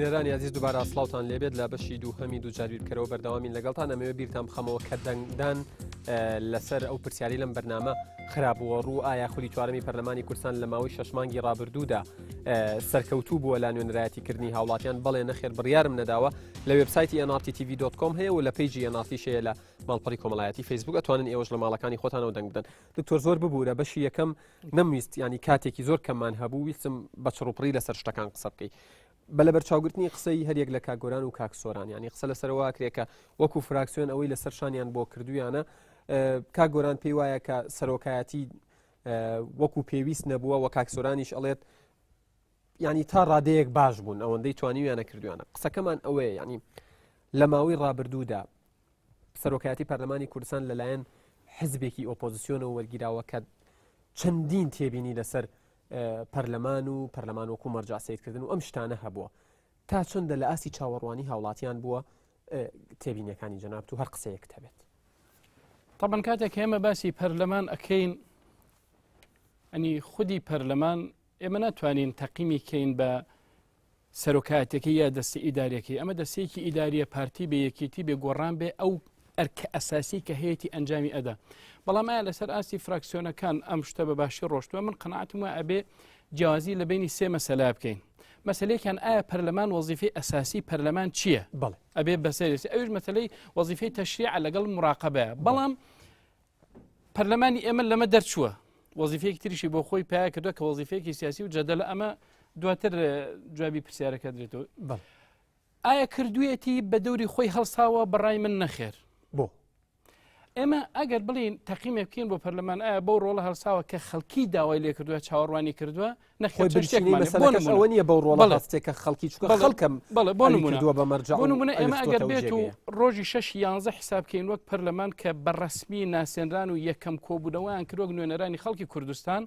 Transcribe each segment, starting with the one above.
بینەرانی ئازیز دووبارە سڵاوتان لێبێت لە بەشی دووهەمی دووجار بیرکەرەوە بەردەوامین لەگەڵتان ئەمەوێ بیرتان بخەمەوە کە دەنگدان لەسەر ئەو پرسیاری لەم بەرنامە خرابووە ڕوو ئایا خولی چوارەمی پەرلەمانی کوردستان لە ماوەی شەش مانگی ڕابردوودا سەرکەوتوو بووە لە نوێنەرایەتیکردنی هاوڵاتیان بەڵێ نەخێر بڕیارم نەداوە لە وێبسایتی nrttv.com هەیە و لە page ی nrt شەیە لە ماڵپەڕی کۆمەڵایەتی فەیسبوک ئەتوانن ئێوەش لە ماڵەکانی خۆتانەوە دەنگ بدەن دکتۆر زۆر ببوورە بەشی یەکەم نەمویست ینی کاتێکی زۆر کەممان هەبوو ویستم بە چڕوپڕی لەسەر شتەکان قسە بکەی بە لەبەرچاوگرتنی قسەی هەریەک لە کاک گۆران و کاک سۆران یانی قسە لەسەرەوە ئەکرێ کە وەکو فراکسیۆن ئەوەی لەسەر شانیان بۆ کردویانە کاک گۆران پێی وایە کە سەرۆکایەتی وەکو پێویست نەبووە وە کاک سۆرانیش ئەڵێت ینی تا ڕادەیەک باش بوون ئەوەندەی توانیویانە کردویانە قسەکەمان ئەوەیە ینی لە ماوەی ڕابردوودا سەرۆکایەتی پەرلەمانی کوردستان لەلایەن حزبێکی ئۆپۆزیسیۆنەوە وەرگیراوە کە چەندین تێبینی لەسەر پەرلەمان و پەرلەمان وەکو مەرجع سیرکردن و ئەم شتانە هەبووە تا چەندە لە ئاستی چاوەڕوانی هاوڵاتیان بووە تێبینیەکانی جەنابت و هەر قسەیەک هەبێت طبعا کاتێک ئێمە باسی پەرلەمان ئەکەین ئەنی خودی پەرلەمان ئێمە ناتوانین تەقیمی کەین بە سەرۆکایەتیەکەی یا دەستە ئیداریەکەی ئەمە دەستەیەکی ئیداریە پارتی بێ یەکێتی بێ گۆڕان بێ ئەو ئەرکە ئەساسی کە هەیەی ئەنجامی ئەدا بەڵام ئایا لەسەر ئاستی فراکسیۆنەکان ئەم شتە بە باشی ڕۆشتووە من قەناعەتم وایە ئەبێ جیاوازی لە بینی سێ مەسەلە بکەین مەسلەیەکیان ئایا پەرلەمان وەزیفەی ئەساسی پەرلەمان چییە بەڵێ ئەبێ بەسەرێتی ئەوش مەسلەی وەزیفەی تەشریع لەگەڵ مراقبەیە بەڵام پەرلەمانی ئێمە لەمە دەرچووە وەزیفەیەکی تریشی بۆ خۆی پیا کردووە کە وەزیفەیەکی سیاسی و جەدەلە ئەمە دواتر جوابی پرسیارەکە درێتەوە ئایا کردوویەتی بە دەوری خۆی هەڵساوە بەڕای من نەخێر بۆ ئێمە ئەگەر بڵین تەقیمێک بکەین بۆ پەرلەمان ئایا بەو ڕۆڵە هەڵساوە کە خەڵکی داوای لێ کردووە چاوەڕوانی کردووە نەخۆی بنچینەی مەسەلەکەش ئەوە نییە بەو ڕۆڵە هەستێ کە خەڵکی چونکە خەڵکم بەڵێ بۆ ئەوی نمونە کردووە بە مەرجەع بۆ و نمونە ئەوی ئێمە ئەگەر خستۆتە ئەو بێت و جێگەیە. ڕۆژی شەش یانزە حیساب کەین وەک پەرلەمان کە بە ڕەسمی ناسێنران و یەکەم کۆبوونەوەیان کرد وەک نوێنەرانی خەڵکی کوردستان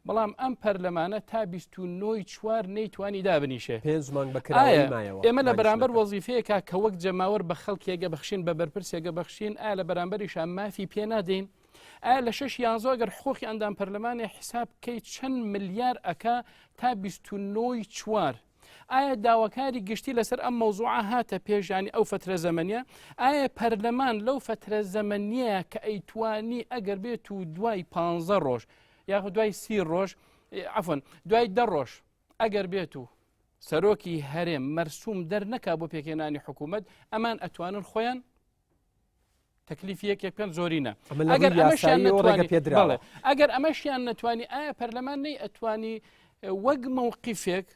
بەڵام ئەم پەرلەمانە تا 29 چوار نەیتوانی دابنیشێ پێنج مانگ بە کراوەیی ئایا مایەوە ئێمە لە بەرامبەر دانیشتنەکە. وەزیفەیەکا کە وەک جەماوەر بە خەڵکێگە بەخشین بە بەرپرسێگە بەخشین ئایا لە بەرامبەریشا مافی پێ نادەین ئایا لە شەش یانزۆ ئەگەر حقوقی ئەندام پەرلەمانێ حیساب بکەی چەند ملیار ئەکا تا 29 چوار ئایا داواکاری گشتی لەسەر ئەم مەوزوعە هاتە پێشانی ئەو فترە زەمەنیە ئایا پەرلەمان لەو فترە زەمەنیە کە ئەیتوانی ئەگەر بێت و دوای پ ڕۆژ یاخود دوای سی ڕۆژ عفن دوای دە ڕۆژ ئەگەر بێت و سەرۆکی هەرێم مەرسوم دەرنەکا بۆ پێکهێنانی حکوومەت ئەمان ئەتوانن خۆیان تەکلیفی یەکێک بکەن زۆرینە ئەگەر ئەمەشیان نەتوانی پێدراوە ئەگەر ئەمەشیان نەتوانی ئایا پەرلەمان نەی ئەتوانی وەک مووقفێک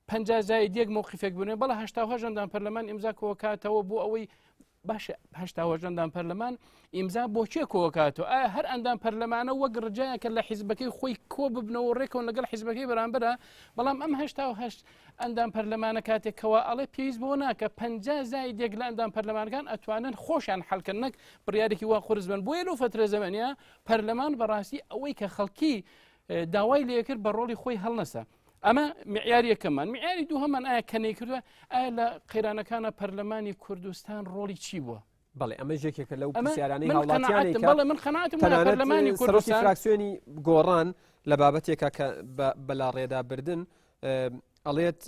پ زاید یەک مووقفێک بنێ بەڵە هشتا هەژەندان پەرلەمان ئیمزا کۆکاتەوە بۆ ئەوەی باشە هشتا هەژەندان پەرلەمان ئیمزا بۆ کێ کۆکاتەوە ئایا هەر ئەندام پەرلەمانە وەک ڕجایە کە لە حیزبەکەی خۆی کۆ ببنەوە ڕێکەوە لەگەڵ حیزبەکەی بەرامبەرە بەڵام ئەم هشتا هەشت ئەندام پەرلەمانە کاتێک کەوا ئەڵێ پێویست بۆ ناکە 50 زاید یەک لە ئەندام پەرلەمانەکان ئەتوانن خۆشیان حلکەن نەک بڕیارێکی وا قورس بن بۆیە لەو فترە زەمەنیە پەرلەمان بەڕاستی ئەوەی کە خەڵکی داوای لێکرد بە ڕۆڵی خۆی هەڵنەسە ئەمە معیاری یەکەمان معیاری دووهەمان ئایا کە نەیکردووە ئایا لە قەیرانەکانە پەرلەمانی کوردستان ڕۆڵی چی بووە بەڵێ ئەمەش یەکێکە لەو ئەمە پرسیارانەی من هاوڵاتیانەی قەناعەتم کە بەڵێ من قەناعەتم وایە تەنانەت پەرلەمانی سەرۆکی کوردستان فراکسیۆنی گۆڕان لە بابەتێکە کە بە بەلاڕێدا بردن ئەڵێت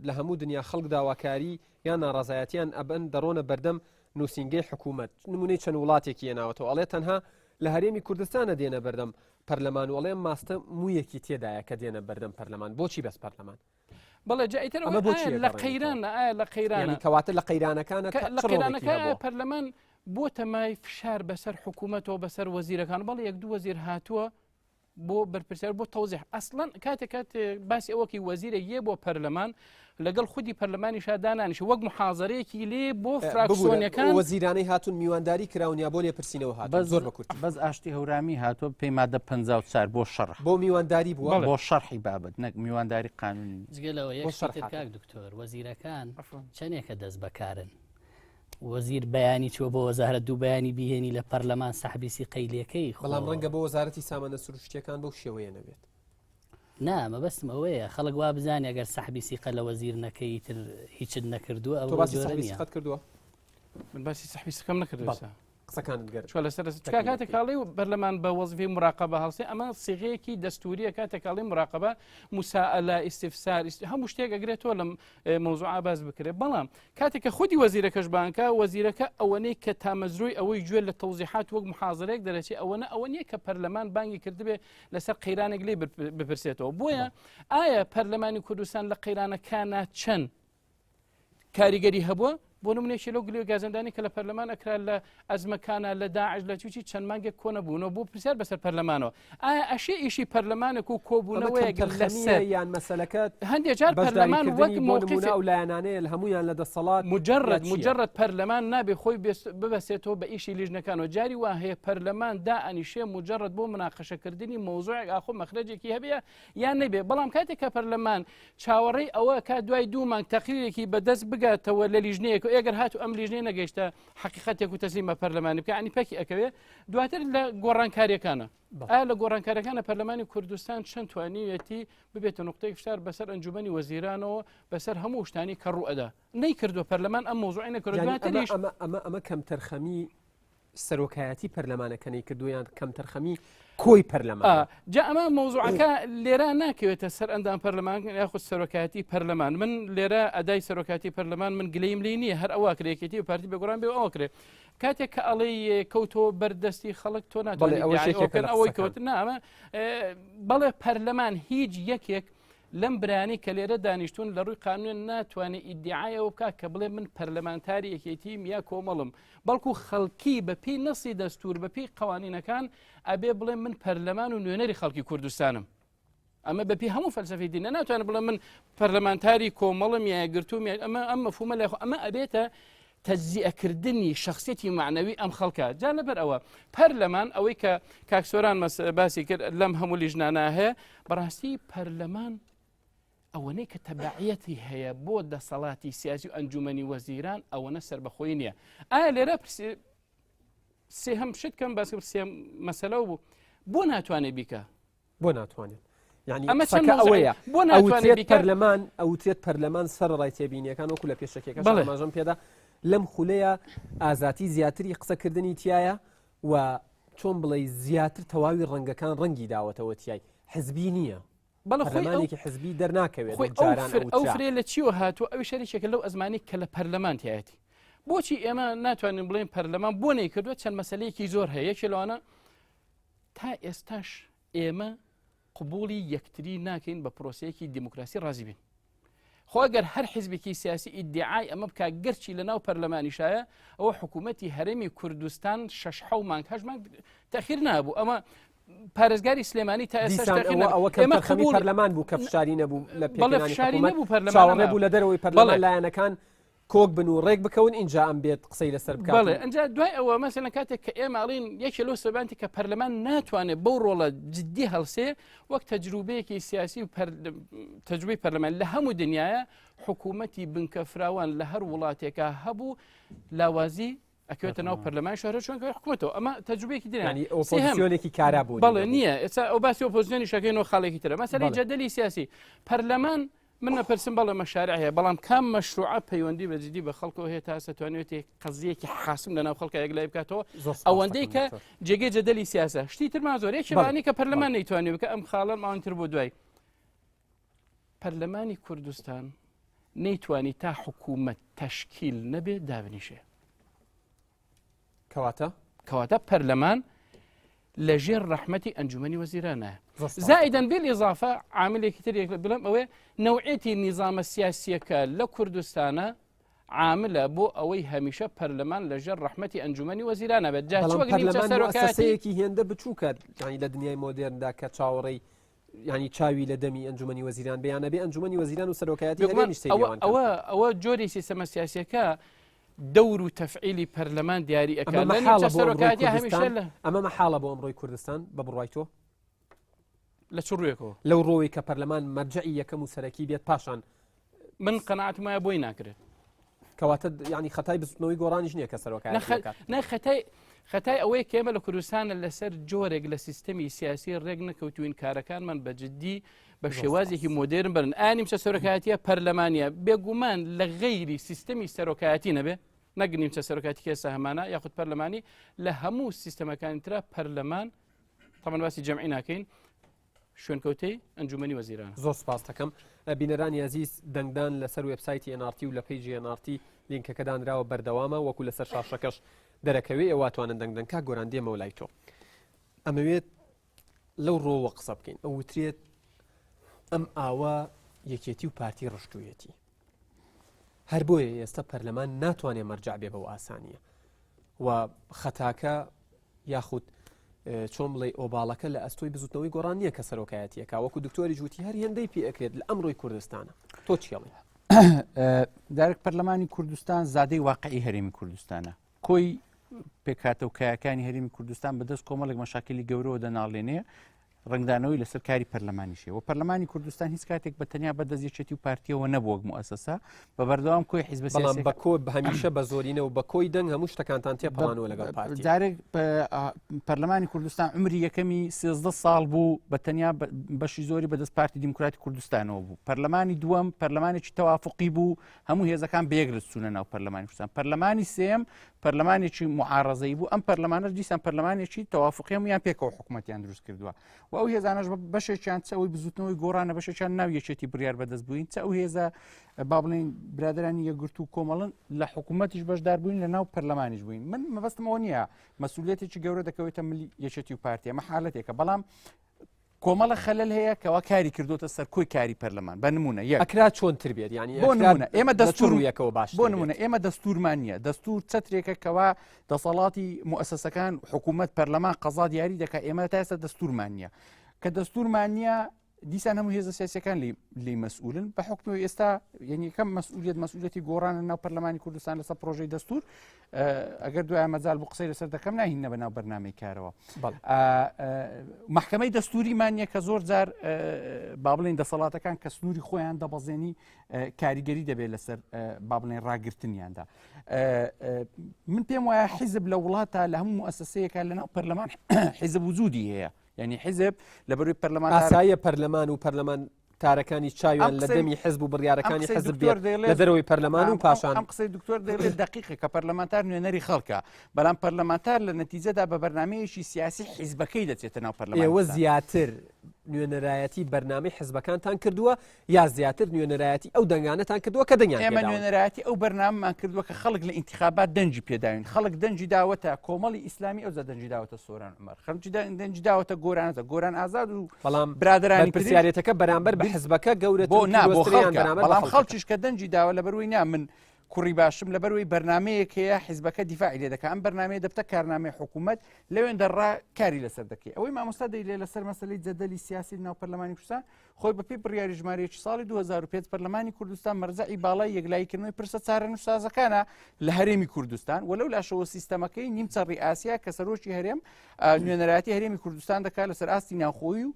لە هەموو دنیا خەڵک داواکاری یان ناڕازایەتیان ئەبەن دەڕۆنە بەردەم نووسینگەی حکوومەت نمونەی چەند وڵاتێکی هێناوەتەوە ئەڵێ تەنها لە هەرێمی کوردستانە دێنە بەردەم پەرلەمان و ئەڵێ ماستە موویەکی تێدایە کە دێنە بەردەم پەرلەمان بۆچی بەس پەرلەمان بەڵێ جا ئیتر ئەمە بۆچی لە قەیران ئایا لە قەیرانە کەواتە لە قەیرانەکانە لە قەیرانەکە پەرلەمان بۆ تەمای فشار بەسەر حکوومەتەوە بەسەر وەزیرەکان بەڵێ یەک دوو وەزیر هاتووە بۆ بەرپرسیار بۆ تەوزیح ئەسڵەن کاتێک کاتێ باسی ئەوەکی وەزیرێک یە بۆ پەرلەمان لەگەڵ خودی پەرلەمانی شادانانیش وەک محازەرەیەکی لێ بۆ فراکسیۆنەکان وەزیرانەی هاتون میوانداری کراون یا بۆ لێپرسینەوە هات بەس زۆر بە کورتی بەس ئاشتی هەورامی هاتووە پێی مادە 54 بۆ شەڕح بۆ میوانداری بووە بۆ شەرحی بابەت نەک میوانداری قانونی جگە لەوە یەک بۆ شتی شەرح تر هاتووە. کاک دکتۆر وەزیرەکان چەندێکە دەست بەکارن وەزیر بەیانی چووە بۆ وەزارەت دوو بەیانی بیهێنی لە پەرلەمان سەحبی سیقەی لێکەی خۆ. بەڵام ڕەنگە بۆ وەزارەتی سامانە سروشتیەکان بەو شێوەیە نەبێت. نا مەبەستم ئەوەیە خەڵک وا بزانێ ئەگەر سەحبی سیقە لە وەزیر نەکەی ئیتر هیچت نەکردووە ئەو تۆ باسی جۆرە سەحبی نییە. سیقەت کردووە؟ من باسی سەحبی سیقەم نەکردووە بەڵێ. ئێستا. قسەکانت گەر چوە لەسەر چکا کاتێک کاڵی و پەرلەمان بە وەزفی مراقبە هەڵسێ ئەمە سیغەیەکی دەستوریە کاتێک کاڵی مراقبە مسائلە ئیسیفسار هەموو شتێک ئەگرێتەوە لەم مەوزوعە باس بکرێت بەڵام کاتێک کە خودی وەزیرەکەش بانکە وەزیرەکە ئەوەنەی کە تامەزرۆی ئەوەی گوێ لە تەوزیحات وەک محازرەیەک دەرەچێ ئەوەنە ئەوە نییە کە پەرلەمان بانگی کردبێ لەسەر قەیرانێک لێ بپرسێتەوە بۆیە ئایا پەرلەمانی کوردستان لە قەیرانەکانە چەند کاریگەری هەبووە بۆ نمونێکی لەو گلێ گازندانی کە لە پەرلەمان ئەکرا لە ئەزمەکانە لە داعش لە چوچی چەند مانگێک کۆنەبوونەوە بۆ پرسیار بەسەر پەرلەمانەوە ئایا ئەشێ ئیشی پەرلەمانێک و کۆبوونەوەیەک لەسەر یان مەسەلەکە هەندێک جار پەرلەمان وەک مۆقیفە ئەو لایەنانەیە لە هەمویان لە دەسەڵات مجرد مجرد پەرلەمان نابێ خۆی ببەسێتەوە بە ئیشی لیژنەکانەوە جاری وا هەیە پەرلەمان دا ئەنیشێ مجرد بۆ مناقەشەکردنی مەوزوعێک ئاخۆ مەخرەجێکی هەبێ یان نەبێ بەڵام کاتێک کە پەرلەمان چاوەڕێی ئەوە کا دوای دوو مانگ تەقریرێکی بەدەست بگاتەوە لە لیژنەیەک و ئەگەر هاتو ئەم لیژنەیە نەگەیشتە حەقیقەتێک و تەسلیم بە پەرلەمانی بکە ینی پەکی ئەکەوێ دواتر لە گۆڕانکاریەکانە ئایا لە گۆڕانکاریەکانە پەرلەمانی کوردستان چەند توانیویەتی ببێتە نقطەی فشار بەسەر ئەنجومەنی وەزیرانەوە بەسەر هەموو شتانی کە ڕوو ئەدا نەیکردووە پەرلەمان ئەم مۆزوعی نەکردووە یانی ئەمە دواتریش ئەمە ئەمە ئەمە کەمتەرخەمی سەرۆکایەتی پەرلەمانە کە نەیکردووە یان کەمتەرخەمی کۆی پەرلەمان جا ئەمە مەوزوعەکە لێرە ناکەوێتە سەر ئەندام پەرلەمان یاخود سەرۆکایەتی پەرلەمان من لێرە ئەدای سەرۆکاتی پەرلەمان من گلەیم لی نییە هەر ئەوە کرێکێتی و پارتی بەگوڕان بێ ئەوە کرێ کاتێک کە ئەڵێی کەوتەوە بەردەستی خەڵک تۆ ناتوانێت ئەوەی کەوت نامە بەڵێ پەرلەمان هیچ یەکێک لەم برانی کە لێرە دانیشتون لە ڕووی قانون ناتوانێت ئیدعای ئەوە بکات کە بڵێ من پەرلەمانتاری یەکێتیم یا کۆمەڵم بەڵکو خەڵکی بە پێی نەسی دەستور بە پێی قوانینەکان ئەبێ بڵێ من پەرلەمان و نوێنەری خەڵکی کوردستانم ئەمە بەپی هەموو فەلسفی دینە ناتوانێت بڵێ من پەرلەمانتاری کۆمەڵم یا گرتوم یا ئەمە ئەم مەفهومە لای خۆ ئەمە ئەبێتە تەجزیەکردنی شخصیەتی معنەوی ئەم خەڵکە جا لەبەر ئەوە پەرلەمان ئەوەی کە کاکسۆران باسی کرد لەم هەموو لیژنانە هەیە بەڕاستی پەرلەمان ئەوەنەی کە تەبعیەتی هەیە بۆ دەسەڵاتی سیاسی و ئەنجومەنی وەزیران ئەوەنە سربەخۆی نییە ئایا لێرە سێهەم شت کەم باس سێ مەسەلە بوو بۆ ناتوانێت بیکە بۆ ناتوانێت یعنی ئەمە چەند ئەوەیە بۆ ناتوانێت پەرلەمان ئەوترێت پەرلەمان سەر ڕای تێبینیەکان وەکو لە پێشەکێکە ئاماژەم پێدا لەم خولەیە ئازاتی زیاتری قسەکردنی تایە و چۆن بڵێ زیاتر تەواوی ڕەنگەکان ڕەنگی داوەتەوە تای حزبی نییە بەڵێ خۆی پەرلەمانێکی حزبی دەرناکەوێت خۆی ئەو فرێ لە چیوە هاتووە ئەوی شەریکێکە لەو ئەزمانی کە لە پەرلەمان تایەتی بۆچی ئێمە ناتوانین بڵێن پەرلەمان بۆ نەیکردووە چەند مەسلەیەکی زۆر هەیە یەکێ لەوانە تا ئێستاش ئێمە قبولی یەکتری ناکەین بە پرۆسەیەکی دیموکراسی ڕازی بین خۆ ئەگەر هەر حیزبێکی سیاسی ئیدعای ئەمە بک گەرچی لە ناو پەرلەمانیشایە ئەوە حکوومەتی هەرێمی کوردستان شش حەو مانگ هەش مانگ تەخیر نابوو ئەمە پارێزگاری سلێمانی تا ئێستاش تەخیر نەبوو. ئەوە ئێمە کەمتەرخەمی قبوڵ پەرلەمان بوو کە فشاری نەبوو لە بەڵێ پێکهێنانی فشاری حکوومەت نەبوو پەرلەمان چاوەڕێ ئەمە بوو لە دەرەوەی پەرلەمان بەڵێ لایەنەکان کۆک بن و ڕێک بکەون ئینجا ئەم بێت قسەی لەسەر بکات بەڵێ ئەجا دوای ئەوە مەسەلەن کاتێک کە ئێمە ئەڵین یەکێ لەو سەبانتی کە پەرلەمان ناتوانێت بەو ڕۆڵە جدی هەڵسێ وەک تەجروبەیەکی سیاسی و تەجروبەی پەرلەمان لە هەموو دنیاە حکوومەتی بنکە فراوان لە هەر وڵاتێکا هەبوو لاوازی ئەکەوێتە ناو پەرلەمان شارە چۆن حکوومەتەوە ئەمە تەجروبەیەکی درانی ئۆپۆزیسیۆنێکی کارا بوو بەڵێ نییە ئێستا ئەو باسی ئۆپۆزیسیۆنی شەکەی خاڵێکی ترە مەسەلەی جەدەلی سیاسی پەرلەمان من ئەپرسم بەڵێ مەشارع هەیە بەڵام کام مەشروعە پەیوەندی بە جدی بە خەڵکەوە هەیە تا ئێستا توانیوێتی قەزیەکی حاسم لەناو خەڵکە یەکلای بکاتەوە ئەوەندەی کە جێگەی جەدەلی سیاسە شتی ترمان زۆر یەکێ لەوانەی کە پەرلەمان نەیتوانی بکە ئەم خاڵەم ئەوان تر بۆ دوای پەرلەمانی کوردستان نەیتوانی تا حکوومەت تەشکیل نەبێ دابنیشێ کەواتە؟ کەواتە پەرلەمان لە ژێر ڕەحمەتی ئەنجومەنی وەزیرانە زائیدەن بیل ئیزافە عاملێکی تر یەک بڵێم ئەوەیە نەوعێتی نیزامە سیاسیەکە لە کوردستانە عاملە بۆ ئەوەی هەمیشە پەرلەمان لە ژێر ڕەحمەتی ئەنجومەنی وەزیرانە بێت جا چ بەڵام وەک نیمچە پەرلەمان سەرۆکایەتی موسسەیەکی هێندە بچووکە یانی لە دنیای مۆدێرندا کە چاوەڕێی ینی چاوی لە دەمی ئەنجومەنی وەزیران بیانە بێ ئەنجومەنی وەزیران و سەرۆکایەتی بێگومان هەرێمیش سەیری ئەوە ئەوان کەن. ئەوە ئەوە جۆری سیستەمە سیاسیەکە دەور و تەفعیلی پەرلەمان دیاری ئەکا ئەمە لە مەحاڵە نیمچە بۆ ئەمڕۆی سەرۆکایەتی هەمیشە کوردستان لە ئەمە مەحاڵە بۆ ئەمڕۆی کوردستان بە بڕوای تۆ لە چ ڕوویەکەوە لەو ڕۆی کە پەرلەمان مەرجعی یەکەم و سەرەکی بێت پاشان من قەناعەتم وایە بۆی ناکرێت کەواتە ینی خەتای بزوتنەوەی گۆڕانیش نییە کە سەرۆکایەتی بکات. نە خەتای خەتای ئەوەیە کە ئێمە لە کوردستانە لەسەر جۆرێک لە سیستەمی سیاسی ڕێک نەکەوتوین کارەکانمان بە جددی بە شێوازێکی مۆدێرن بەرن ئانیمچە سەرۆکایەتیە پەرلەمانیە بێگومان لە غەیری سیستەمی سەرۆکایەتی نەبێ. نەک نیمچە سەرۆکایەتی کە ئێستا هەمانە یاخود پەرلەمانی لە هەموو سیستەمەکانی ترا پەرلەمان تەمان باسی جەمعی ناکەین شوێنکەوتەی ئەنجومەنی وەزیران. زۆر سپاست دەکەم. بینەرانی ئەزیز دەنگدان لەسەر وێبسایتی NRT و لە پەیجی NRT لینکەکە دانراوە بەردەوامە وەکو لەسەر شاشەکەش دەرەکەوێ ئێوە ئەتوانن دەنگ بدەن. کاک گۆران دێمەوە لای تۆ ئەمەوێت لەو ڕۆوە قسە بکەین ئەوترێت ئەم ئاوە یەکێتی و پارتی ڕشتوویەتی هەر بۆیە ئێستا پەرلەمان ناتوانێت مەرجع بێ بەو ئاسانیە و خەتاکە یاخود چۆن بڵێ ئۆباڵەکە لە ئەستۆی بزوتنەوەی گۆڕان نییە کە سەرۆکایەتیەکە وەکو دکتۆری جووتی هەر هێندەی پێ ئەکرێت لە ئەمڕۆی کوردستانە تۆ چیڵی دارک پەرلەمانی کوردستان زادەی واقعی هەرێمی کوردستانە کۆی پێکهاتە و کایەکانی هەرێمی کوردستان بەدەست کۆمەڵێک مەشاکلی گەورەوە دەناڵێنێ ڕنگدانەوەی لەسەر کاری پەرلەمانیشێ و پەرلەمانی کوردستان هیچ کاتێک بە تەنیا بە دەست یەکێتی و پارتیەوە نەبووە موئەسەسە بە بەردەوام کۆی حیزب بەڵام بە کۆ هەمیشە بە زۆرینە و بە کۆی دەنگ هەموو شتەکانتان تێپەڕانەوە لەگەڵ پارتی جارێک پەرلەمانی کوردستان عمری یەکەمی 13 ساڵ بوو بە تەنیا بەشی زۆری بەدەست پارتی دیموکراتی کوردستانەوە بوو پەرلەمانی دووەم پەرلەمانێکی تەوافقی بوو هەموو هێزەکان بەیەک لە چوونە ناو پەرلەمانی کوردستان پەرلەمانی سێم پەرلەمانێکی معارەزەی بوو ئەم پەرلەمانەش دیسان پەرلەمانێکی تەوافقی هەمویان پێکەوە حکوومەتیان دروست کردووە و ئەو هێزانەش بەشێکیان چ ئەوەی بزوتنەوەی گۆڕانە بەشێکیان ناو یەکێتی بڕیار بەدەست بووین چ ئەو هێزە با بڵێین برادرانی یەکگرتوو کۆمەڵن لە حکوومەتیش بەشدار بووین لە ناو پەرلەمانیش بووین من مەبەستمەوە نییە مەسوولێتێکی گەورە دەکەوێتە ملی یەکێتی و پارتی ئەمە حالەتێکە بەڵام کۆمەڵە خەلەل هەیە کەوا کاری کردوتە سەر کۆی کاری پەرلەمان بە نمونە یەک ئەکرا چۆنتر بێت یانی بۆ نمونە ئێمە دەستور یەکەوە باش بۆ نمونە ئێمە دەستورمان نییە دەستور چەترێکە کەوا دەسەڵاتی موئەسەسەکان حکوومەت پەرلەمان قەزا دیاری دەکا ئێمە تا ئێستا دەستورمان نییە کە دەستورمان نییە دیسان هەموو هێزە سیاسەکان لی مەسئولن بە حکمی ئێستا یەکەم مەسئولیت مەسئولەتی گۆڕانە ناو پەرلەمانی کوردستان لەسەر پرۆژەی دەستور ئەگەر دوای مەجال بۆ قسەی لەسەر دەکەم ناهینە بە ناو بەرنمەی کارەوە محکمەی دەستوریمان نیە کە زۆر جار با بڵین دەسەڵاتەکان کە سنووری خۆیان دەبەزێنی کاریگەری دەبێت لەسەر با بڵێن ڕاگرتنیاندا من پێم وایە حیزب لە وڵاتە لە هەموو موسسەیەکە لەناو پەرلەمان حیزب وجودی هەیە یعنی حیزب لە بەروی پەرلەمان ئاساییە پەرلەمان و پەرلەمان تارەکانی چاویان لە دەمی حزب و بڕیارەکانی حزب بێت لە دەرەوەی پەرلەمان و پاشان ئەم قسەی دکتۆر دەڵێت دقیقە کە پەرلەمانتار نوێنەری خەڵکە بەڵام پەرلەمانتار لە نەتیجەدا بە بەرنمەیەکی سیاسی حیزبەکەی دەچێتە ناو پەرلەمان ئێوە زیاتر نوێنەرایەتی بەرنامەی حزبەکانتان کردووە یا زیاتر نوێنەرایەتی ئەو دەنگانەتان کردووە کە دەنگیان ئێمە نوێنەرایەتی ئەو بەرنامەمان کردووە کە خەڵک لە ئینتخابات دەنگی پێداوین خەڵک دەنگی داوەتە کۆمەڵی ئیسلامی ئەوجا دەنگی داوەتە سۆران عومەر خەڵکی دەنگی داوەتە گۆرانەتە گۆران ئازاد و بەڵام برادرانی پرسیارێتەکە بەرامبەر بە حزبەکە گەورە بۆ نا بۆ خەڵکە بەڵام خەڵکیش کە دەنگی داوە لەبەروی نا من کوڕی باشم لەبەروی بەرنمەیەک هەیە حیزبەکە دیفاعی لێ دەکە ئەم بەرنمەیە دەبتە کارنامەی حکوومەت لەوێن دەڕا کاری لەسەر دەکەی ئەوەی مامۆستا دەیلێ لەسەر مەسلەی جەدەلی سیاسی ناو پەرلەمانی کوردستان خۆی بەپێی بڕیاری ژمارە یەکی ساڵی 2005 پەرلەمانی کوردستان مەرجەعی باڵای یەکلاییکردنەوەی پرسە چارەنووسسازەکانە لە هەرێمی کوردستان و لەو لاشەوە سیستەمەکەی نیمچە ڕیئاسیا کە سەرۆکی هەرێم نوێنەرایەتی هەرێمی کوردستان دەکات لەسەر ئاستی ناوخۆیی و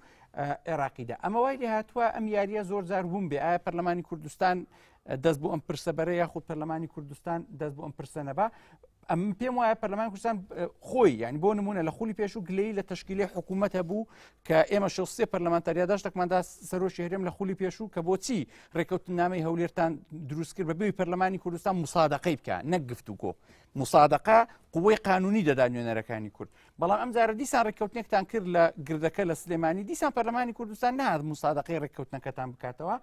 عێراقیدا ئەمە وای لێ هاتووە ئەم یاریە زۆر جار بووم بێ ئایا پەرلەمانی کوردستان دەست بۆ ئەم پرسە بەرە یاخود پەرلەمانی کوردستان دەست بۆ ئەم پرسە نەبا ئەم پێم وایە پەرلەمان کوردستان خۆی یعنی بۆ نمونە لە خولی پێشوو گلەی لە تشکیلی حکوومەت هەبوو کە ئێمە 63 پەرلەمانتار یاداشتێکماندا سەرۆکی هەرێم لە خولی پێشوو کە بۆچی ڕێککەوتنامەی هەولێرتان دروست کرد بە بێ پەرلەمانی کوردستان مسادقەی بکە نەک گفتوگۆ مسادقە قوەی قانونی دەدا نوێنەرەکانی کورد بەڵام ئەم جارە دیسان ڕێککەوتنێکتان کرد لە گردەکە لە سلێمانی دیسان پەرلەمانی کوردستان نهات مسادقەی ڕێککەوتنەکەتان بکاتەوە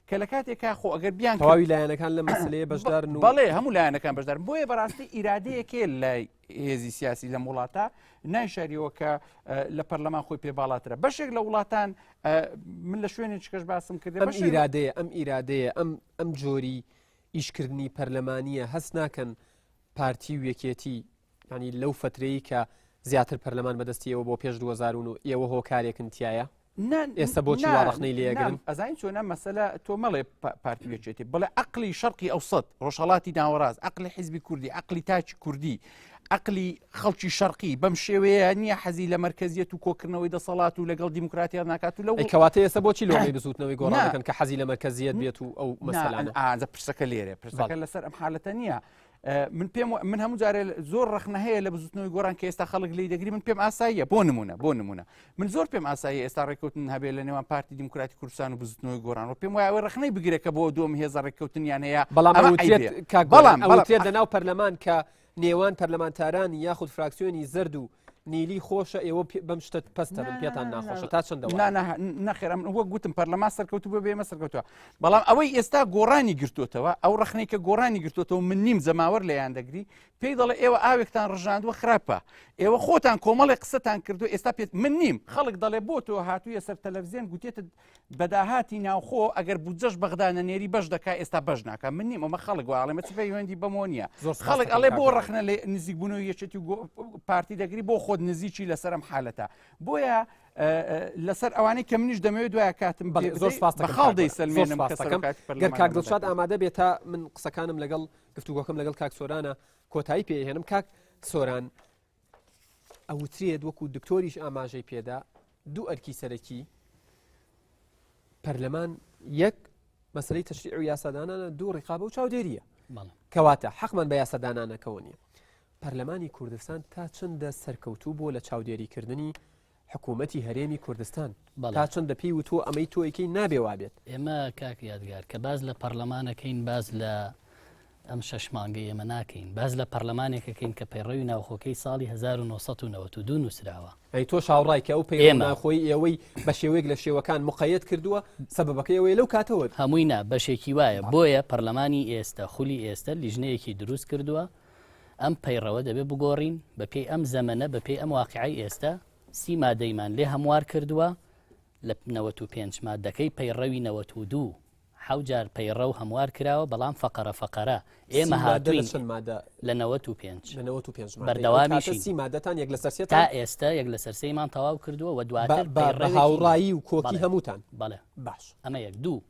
کە لە کاتێکا خۆ ئەگەر بیان تەواوی لایەنەکان لە مەسلەیە بەشدارن و بەڵێ هەموو لایەنەکان بەشدارن بۆیە بەڕاستی ئیرادەیەکێ لە هێزی سیاسی لەم وڵاتە نایشاریەوە کە لە پەرلەمان خۆی پێ باڵاترە بەشێک لە وڵاتان من لە شوێنێکش باسم کرد ئەم ئیرادەیە ئەم ئیرادەیە ئەم ئەم جۆری ئیشکردنی پەرلەمانیە هەست ناکەن پارتی و یەکێتی یانی لەو فەترەی کە زیاتر پەرلەمان بەدەستی ئێوە بۆ پێش 2009 ئێوە هۆکارێکن تایە ئێستا بۆچی وا ڕەخنەی لێگرن ئەزانین چۆنە مەسەلە تۆ مەڵێ پارتی یەکێتی بڵێ عقلی شەرقی ئەوسەد ڕۆژهەڵاتی ناوەڕاست عقلی حیزبی کوردی عقلی تاکی کوردی عقلی خەڵکی شەرقی بەم شێوەیە نییە حەزی لە مەرکزیەت و کۆکردنەوەی دەسەڵات و لەگەڵ دیموکراتیان ناکات و لەو کەواتە ئێستا بۆچی لۆمەی بزوتنەوەی گۆڕان دەکەن کە حەزی لە مەرکزیەت بێت و ئەو مەسەلانە ئازە پرسەکە لێرە پرسەکە لەسەر ئەم حالەتە نییە. من پێم من هەموو جارێ زۆر ڕخنە هەیە لە بزوتنەوەی گۆڕان کە ئێستا خەڵک لی دەگری من پێم ئاساییە بۆ نمونە بۆ نمونە من زۆر پێم ئاسایی ئێستا ڕێککەوتن هەبێ لە نێوان پارتی دیموکراتی کوردستان و بزوتنەوەی گۆڕان و پێم وایە ئەوەی ڕخنەی بگرێت کە بۆ دووەم هێزە ڕێککەوتنیان هەیە بەڵام بەڵام ئەوترێت لە ناو پەرلەمان کە نێوان پەرلەمانتارانی یاخود فراکسیۆنی زەرد و نیلی خۆشە ئێوە بەم شتە پەستە بن پێتان ناخۆشە تا چەندە نەخێر من وەک گوتم پەرلەمان سەرکەوتو بە بێمە سەرکەوتووە بەڵام ئەوەی ئێستا گۆڕانی گرتوتەوە ئەو ڕخنەی کە گۆڕانی گرتوتەوە من نیم جەماوەر لێیان دەگری پێی دەڵێ ئێوە ئاوێکتان ڕژاندوە خراپە ئێوە خۆتان کۆمەڵی قسەتان کردو ئێستا پێت من نیم خەڵک دەڵێ بۆ تۆ هاتوویە سەر تەلەڤزیۆن گوتێتت بەداهاتی ناوخۆ ئەگەر بودجەش بەغدا نەنێری بەش دەکا ئێستا بەش ناکە من نیم ئەمە خەڵک واڵێمە چ پەیوەندی بەمەوە نییە زۆر خەڵک ئەڵێ بۆ ڕەخنە لە نزیکبوونەوە یەکێتی و پارتی دەگری بۆ خۆت نزیکی لەسەرم حالەتە بۆیە لەسەر ئەوانەی کە منیش دەمەوێت دوای کاتم بەڵێ زۆر سپاس بە خاڵ دەیسەلمێنم کە سەرۆکایەتی گەر کاک دڵشاد ئامادە بێت تا من قسەکانم لەگەڵ گفتوگۆکەم لەگەڵ کاک سۆرانە کۆتایی پێهێنم کاک سۆران ئەوترێت وەکو دکتۆریش ئاماژەی پێدا دوو ئەرکی سەرەکی پەرلەمان یەک مەسلەی تەشریع و یاسادانانە دوو ڕقابە و چاودێریە کەواتە حەقمان بە یاسادانانەکەەوە نیە پەرلەمانی کوردستان تا چەندە سەرکەوتوو بووە لە چاودێریکردنی حکوومەتی هەرێمی کوردستان تا چەندە پێی وتووە ئەمەی تۆیکەی نابێ وابێت؟ ئێمە کاک یادگار کە باس لە پەرلەمانەکەین باس لە ئەم شەش مانگەی ئێمە ناکەین باس لە پەرلەمانێکەکەین کە پەیڕەوی ناوخۆکەی ساڵی 1992 نووسراوە. ئەی تۆش هاوڕای کە ئەو پەیڕەوی ناوخۆیی ئێوەی بە شێوەیەک لە شێوەکان مقەیەت کردووە سەبەبەکەی ئەوەیە لەو کاتەوە هەمووی نا بەشێکی وایە بۆیە پەرلەمانی ئێستە خولی ئێستە لیژنەیەکی دروست کردووە ئەم پەیڕەوە دەبێ بگۆڕین بەپێی ئەم زەمەنە بەپێی ئەم واقیعەی ئێستە سی مادەیمان لێ هەموار کردووە لە 95 مادەکەی پەیڕەوی 92 حەو جار پەیڕەو هەموار کراوە بەڵام فەقەرە فەقەرە ئێمە هاتوین لە 95 لە 95 بەردەوامیشین سی مادەتان یەک لەسەر سێ تا ئێستا یەک لەسەر سێیمان تەواو کردووە و دواتر بە هاوڕایی و کۆکی هەمووتان بەڵێ باش ئەمە یەک دوو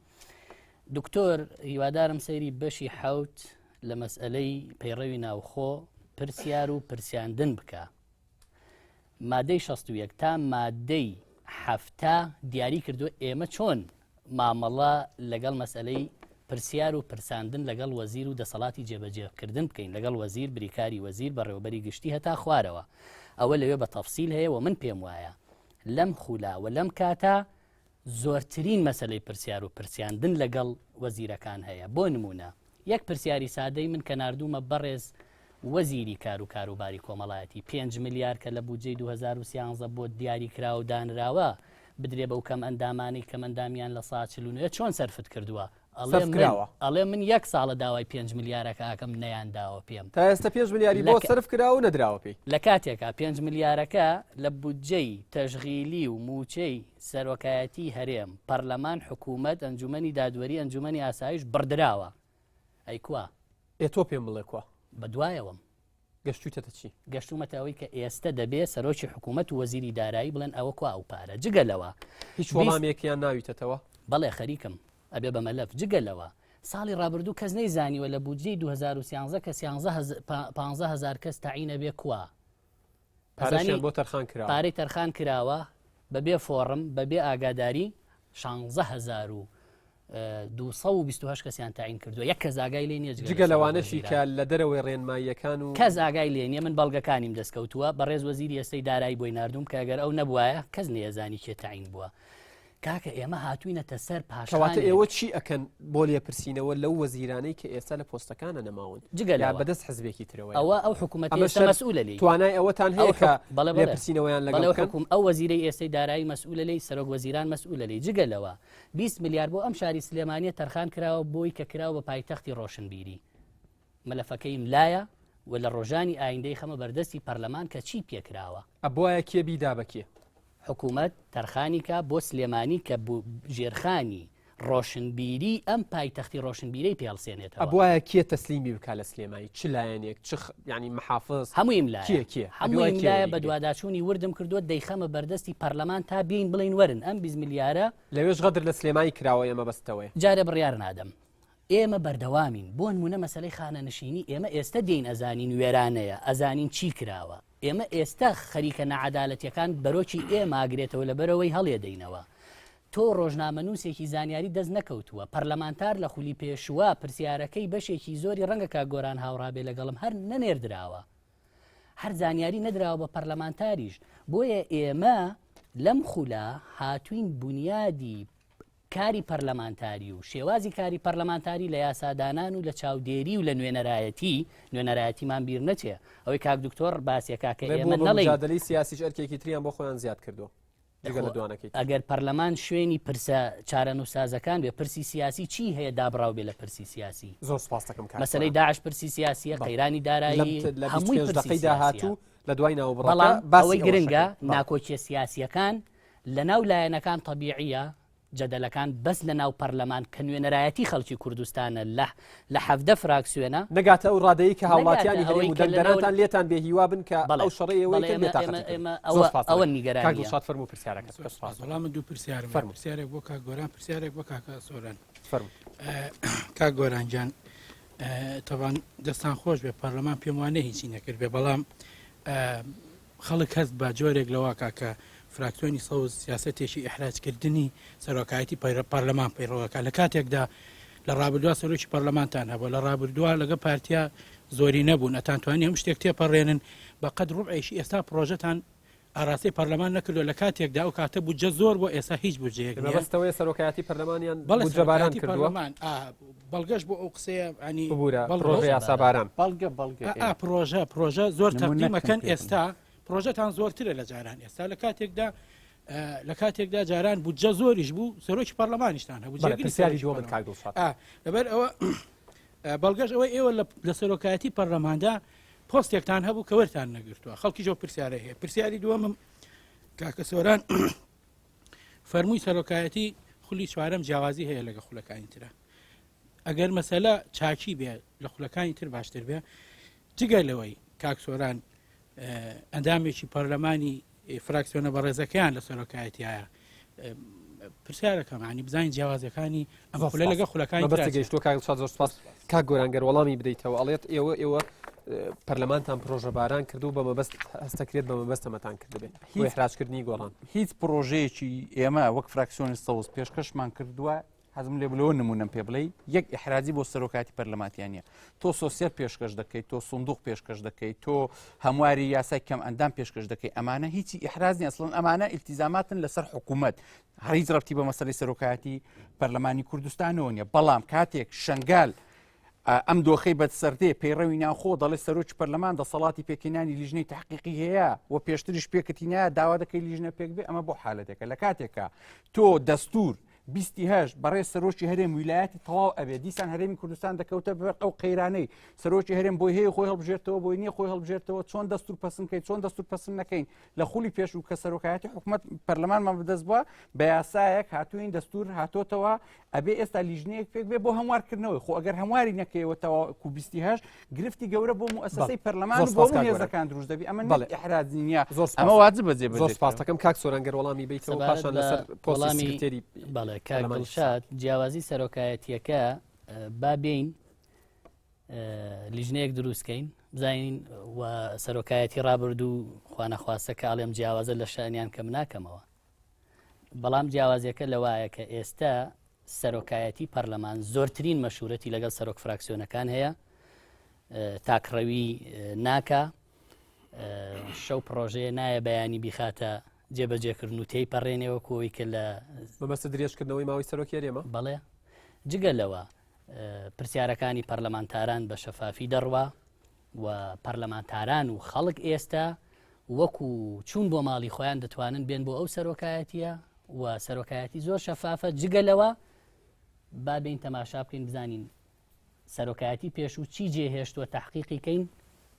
دکتۆر هیوادارم سەیری بەشی حەوت لە مەسئەلەی پەیڕەوی ناوخۆ پرسیار و پرسیاندن بکە. مادەی 61 تا مادەی حەفتا دیاری کردو ئێمە چۆن مامەڵە لەگەڵ مەسئلەی پرسیار و پرساندن لەگەڵ وەزیر و دەسەڵاتی جێبەجێکردن بکەین لەگەڵ وەزیر بریکاری وەزیر بەڕێوەبەری گشتی هەتا خوارەوە ئەوە لەوێ بە تەفسیل هەیە و من پێم وایە لەم خولا و لەم کاتە زۆرترین مەسەلەی پرسیار و پرسیاندن لەگەڵ وەزیرەکان هەیە بۆ نموونە یەک پرسیاری سادەی من کە ناردوومە بەڕێز وەزیری کار و کاروباری کۆمەڵایەتی پێنج ملیار کە لە بودجەی 2013 بۆ دیاری کرا و دانراوە بدرێ بەو کەم ئەندامانەی کەمەندامیان لە سا 49 چۆن سەرفت کردووە ئەڵێ من یەک ساڵە داوای پێنج ملیارەکە ئەکەم نەیان داوە پێم. تا ئێستا پێنج ملیاری بۆ سەرف کراوە و نەدراوە پێی. لە کاتێکا پێنج ملیارەکە لە بودجەی تەشغیلی و مووچەی سەرۆکایەتیی هەرێم، پەرلەمان، حکوومەت، ئەنجوومەنی دادوەری، ئەنجوومەنی ئاسایش بڕدراوە. ئەی کوا؟ ئێ تۆ پێم بڵێ کوا؟ بەدوایەوەم. گەشتوویتەتە چی؟ گەشتوومەتە ئەوەی کە ئێستە دەبێ سەرۆکی حکوومەت و وەزیری دارایی بڵێن ئەوە کوا ئەو پارە؟ جگە لەوە هیچ وەڵامێکیان ناویتەتەوە؟ بەڵێ خەریکم ئەبێ بە مەلەف. جگە لەوە ساڵی ڕابردوو کەس نەیزانیوە لە بودجەی 2013 کە 15 هەزار کەس تەعین ئەبێ کوا؟ پارەشیان بۆ تەرخان کراوە. پارەی تەرخان کراوە بەبێ فۆڕم بەبێ ئاگاداری شانزە هەزار و 228 کەسیان تاین کردووە یەک کەس ئاگای لێ نییە جگە لەوانەشی کە لە دەرەوەی ڕێنماییەکان و کەس ئاگای لێ نییە من بەڵگەکانیم دەستکەوتووە بەڕێز وەزیری ئێستەی دارایی بۆی ناردوم کە ئەگەر ئەو نەبوایە کەس نەیەزانی کێ تاین بووە کاکە ئێمە هاتوینەتە سەر پاشەواتە ئێوە چی ئەکەن بۆ لێپرسینەوە لەو وەزیرانەی کە ئێستا لە پۆستەکانە نەماون جگە لە بەدەست حزبێکی ترەوە ئەوە ئەو حکوومەت مەسئولە لێی توانای ئەوەتان هەیە کە بەڵێ لێپرسینەوەیان لەگەڵ حکوم ئەو وەزیرەی ئێستەی دارایی مەسئولە لێی سەرۆک وەزیران مەسئولە لێی جگە لەوە 20 ملیار بۆ ئەم شاری سلێمانیە تەرخان کراوە بۆی کە کراوە بە پایتەختی ڕۆشنبیری مەلەفەکەیم لایە و لە ڕۆژانی ئایندەی خەمە بەردەستی پەرلەمان کە چی پێکراوە. ئەبوایە کێ بیدا بە کێ؟ حکومەت تەرخانی کا بۆ سلێمانی کە ژێرخانی ڕۆشنبیری ئەم پایتەختی ڕۆشنبیرەی پێ هەڵسێنێتەوە. ئەبوایە کێ تەسلیمی بکا لە سلێمانی؟ چ لایەنێک؟ چ یانی محافز؟ هەموویم لایە. کێ کێ؟ هەموویم لایە بەدواداچوونی وردم کردووە دەیخەمە بەردەستی پەرلەمان تا بێین بڵێین وەرن ئەم 20 ملیارە. لەوێش غەدر لە سلێمانی کراوە ئێمە بەستەوەیە. جارێ بڕیار نادەم. ئێمە بەردەوامین، بۆ نموونە مەسەلەی خانەنشینی ئێمە ئێستە دێین ئەزانین وێرانەیە، ئەزانین چی کراوە، ئێمە ئێستە خەریکە ناعەدالەتیەکان بەرۆکی ئێمە ئەگرێتەوە لەبەرئەوەی هەڵیەدەینەوە. تۆ ڕۆژنامەنووسێکی زانیاری دەست نەکەوتووە، پەرلەمانتار لە خولی پێشووە پرسیارەکەی بەشێکی زۆری ڕەنگە کاک گۆران هاوڕابێ لەگەڵم هەر نەنێردراوە. هەر زانیاری نەدراوە بە پەرلەمانتاریش. بۆیە ئێمە لەم خولە هاتوین بونیادی کاری پەرلەمانتاری و شێوازی کاری پەرلەمانتاری لە یاسادانان و لە چاودێری و لە نوێنەرایەتی نوێنەرایەتیمان بیر نەچێ ئەوەی کاک دکتۆر باسیەکە کە ئێمە نەڵێین مجادلەی سیاسیش ئەرکێکی تریان بۆ خۆیان زیاد کردووە. جگە لە دوانەکەی تر. ئەگەر پەرلەمان شوێنی پرسە چارەنووسسازەکان بێ پرسی سیاسی چی هەیە دابڕاو بێ لە پرسی سیاسی؟ زۆر سپاس دەکەم کاک مەسەلەی سۆران. داعش پرسی سیاسیە، بەڵێ. قەیرانی لەم دارایی ت- لە هەمووی 25 پرسی دەقەی سیاسیە. داهاتوو لە دوای ناوبڕەکە بەڵام باسی ئەوەی ئەوەش گرنگە ئەکەین. بەڵێ. ناکۆکیە سیاسیەکان لەناو لایەنەکان تەبیعیە، جەدەلەکان بەس لە ناو پەرلەمان کە نوێنەرایەتی خەڵکی کوردستانە لە لە 17 فراکسیۆنە نەگاتە ئەو ڕادەیە کە نەگاتە هاوڵاتیانی هەرێم ئەوەی و کە لە ناو دەنگدەرانتان لێتان بێ هیوا بن کە بەڵێ ئەو شەڕەی ئێوەی بەڵێ کرد ئێمە بێتاقەتی ئێمە کردن. ئێمە زۆر ئەوە سپاس ئەوە دەکەم. کاک نیگەرانیە. دڵشاد فەرموو پرسیارەکەت زۆر بکە. سپاس. وەڵا من دوو پرسیارم هەیە فەرموو. پرسیارێک بۆ کاک گۆران پرسیارێک بۆ کاکە سۆران. فەرموو. کاک گۆران گیان تەبان دەستان خۆش بێ پەرلەمان پێم وانە هیچی نەکرد بێ بەڵام خەڵک هەست بە جۆرێک لەوە کا کە فراکسیۆنی سەوز سیاسەتێکی ئیحراجکردنی سەرۆکایەتی پەرلەمان پەیڕەوەکە لە کاتێکدا لە ڕابردووە سەرۆکی پەرلەمانتان هەبوو لە ڕابردووە لەگە پارتیا زۆری نەبوون ئەتانتوانی هەموو شتێک تێپەڕێنن بە قەد ڕوبعێکی ئێستا پرۆژەتان ئاراستەی پەرلەمان نەکردووە لە کاتێکدا ئەو کاتە بودجە زۆر بۆ ئێستا هیچ بودجەیەک نییە. مەبەستەوەیە سەرۆکایەتی پەرلەمانیان بەڵێ بودجە باران سەرۆکایەتی کردووە؟ پەرلەمان ئا بەڵگەش بۆ ئەو قسەیە ینی ببورە بەڵگە پرۆژە یاساباران. بەڵگە بەڵگە ئا ئا پرۆژە پرۆژە زۆر نمونەکەم تەقدیم ئەکەن پێ بڵێ. ئێستا پرۆژەتان زۆرترە لە جاران ئێستا لە کاتێکدا ئە، لە کاتێکدا جاران بودجە زۆریش بوو سەرۆکی پەرلەمانیشتان هەبوو بەڵێ جێگری پرسیاری سەرۆکی دووەمت پەرلەمان کاک دڵشاد. ئا لەبەر ئەوە ئە، بەڵگەش ئەوەی ئێوە لە لە سەرۆکایەتی پەرلەماندا پۆستێکتان هەبوو کە وەرتان نەگرتووە خەڵکیش ئەو پرسیارەی هەیە پرسیاری دووەمم کاکە سۆران فەرمووی سەرۆکایەتی خولی چوارەم جیاوازی هەیە لەگە خولەکانی ترە ئەگەر مەسەلە چاکی بێ لە خولەکانی تر باشتر بێ جگە لەوەی کاک سۆران ئەندامێکی پەرلەمانی فراکسیۆنە بەڕێزەکەیان لە سەرۆکایەتیایە پرسیارەکەم عنی بزانین جیاوازەکانی ئەم خولە لەگە خولەکانی مەبەست گەیشتووە کاک دڵشاد زۆر سپاس کاک گۆران گەر وەڵامی بدەیتەوە ئەڵێت ئێوە ئێوە پەرلەمانتان پرۆژە باران کردو بە مەبەست هەستەکرێت بە مەبەستەمەتان کردبێت هیچ ئیحراجکردنی گۆڕان هیچ پرۆژەیەکی ئێمە وەک فراکسیۆنی سەوز پێشکەشمان کردووە حەزم لێ بلەوە نمونەم پێ بڵێی یەک ئیحراجی بۆ سەرۆکاتی پەرلەمانتیان نیە تۆ سۆسیەر پێشکەش دەکەیت تۆ سندوق پێشکەش دەکەیت تۆ هەمواری یاسای کەم ئەندام پێشکەش دەکەی ئەمانە هیچی ئیحراج نیە ئەسڵەن ئەمانە ئیلتیزاماتن لەسەر حکوومەت هیچ ڕەبتی بە مەسەلەی سەرۆکایەتی پەرلەمانی کوردستانەوە نیە بەڵام کاتێک شنگال ئەم دۆخەی بەسەردێ پەیڕەوی ناوخۆ دەڵێ سەرۆکی پەرلەمان دەسەڵاتی پێکهێنانی لیژنەی تحقیقی هەیە و پێشتریش پێکتی نایە داوا دەکەی لیژنە پێک بێ ئەمە بۆ حالەتێکە لە کاتێکە تۆ دەستور 28 بەڕێز سەرۆکی هەرێم ویلایەتی تەواو ئەبێ دیسان هەرێمی کوردستان دەکەوتە بەر ئەو قەیرانەی سەرۆکی هەرێم بۆی هەیە خۆی هەڵبژێرتەوە بۆی نییە خۆی هەڵبژێرتەوە چۆن دەستور پەسند کەین چۆن دەستور پەسند نەکەین لە خولی پێشوو کە سەرۆکایەتی حکومەت پەرلەمانمان بەدەست بووە بە یاسایەک هاتوین دەستور هاتۆتەوە ئەبێ ئێستا لیژنەیەک پێک بێ بۆ هەموارکردنەوەی خۆ ئەگەر هەمواری نەکەیەوە تاوەکو 28 گرفتی گەورە بۆ موئەسەسەی پەرلەمان و بۆ هێزەکان دروست دەبی ئەمە نەک ئیحراج نییە زۆر ئەمە واجبە جێبەجێ زۆر سپاس دەکەم کاک سۆران گەر وەڵامی بیتەوە پاشان لەسەر پۆستی سکرتێری بەڵێ کاک دڵشاد جیاوازی سەرۆکایەتیەکە با بێین لیژنەیەک دروستکەین بزانین و سەرۆکایەتی ڕابردوو خوانەخواستە کە ئەڵێم جیاوازە لە شانیان کەم ناکەمەوە بەڵام جیاوازیەکە لەوایە کە ئێستا سەرۆکایەتی پەرلەمان زۆرترین مەشورەتی لەگەڵ سەرۆک فراکسیۆنەکان هەیە تاکڕەوی ناکا شەو پرۆژەیە نایە بەیانی بیخاتە جێبەجێکردن و تێی پەڕێنێ وەکو ئەوەی کە لە مەبەستە درێژکردنەوەی ماوەی سەرۆکی هەرێمە بەڵێ جگە لەوە پرسیارەکانی پەرلەمانتاران بە شەفافی دەڕوا و پەرلەمانتاران و خەڵک ئێستا وەکو چوون بۆ ماڵی خۆیان دەتوانن بێن بۆ ئەو سەرۆکایەتیە و سەرۆکایەتی زۆر شەفافە جگە لەوە با بین تەماشا بکەین بزانین سەرۆکایەتی پێشوو چی جێهێشتووە تحقیقی کەین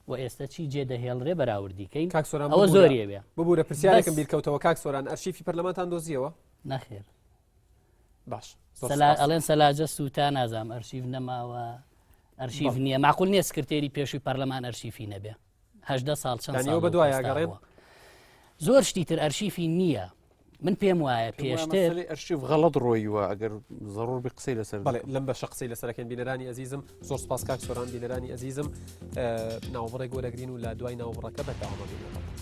و ئێستا چی جێ دەهێڵرێ بەراوردی کەین کاک سۆران ئەوە زۆریە بێ ببوورە پرسیارێکم بیرکەوتەوە کاک سۆران ئەرشیفی پەرلەمانتان دۆزیەوە نەخێر باش ئەڵێن سەلاجە سووتا نازام ئەرشیف نەماوە ئەرشیف نییە معقول نییە سکرتێری پێشووی پەرلەمان ئەرشیفی نەبێ هەدە ساڵ چەند ساڵ بە دوای گەڕێن زۆر شتی تر ئەرشیفی نییە من پێم وایە پێشتر ئەرشیف غەڵت ڕۆیوە ئەگەر زەڕور بی قسەی لەسەر بەڵێ لەم بەشە قسەی لەسەرەکەن بینەرانی ئەزیزم زۆر سپاس کاک سۆران بینەرانی ئەزیزم ناوبڕێک وەرەگرین و لە دوای ناوبڕەکە بەردەوامە بین لەگەڵتان.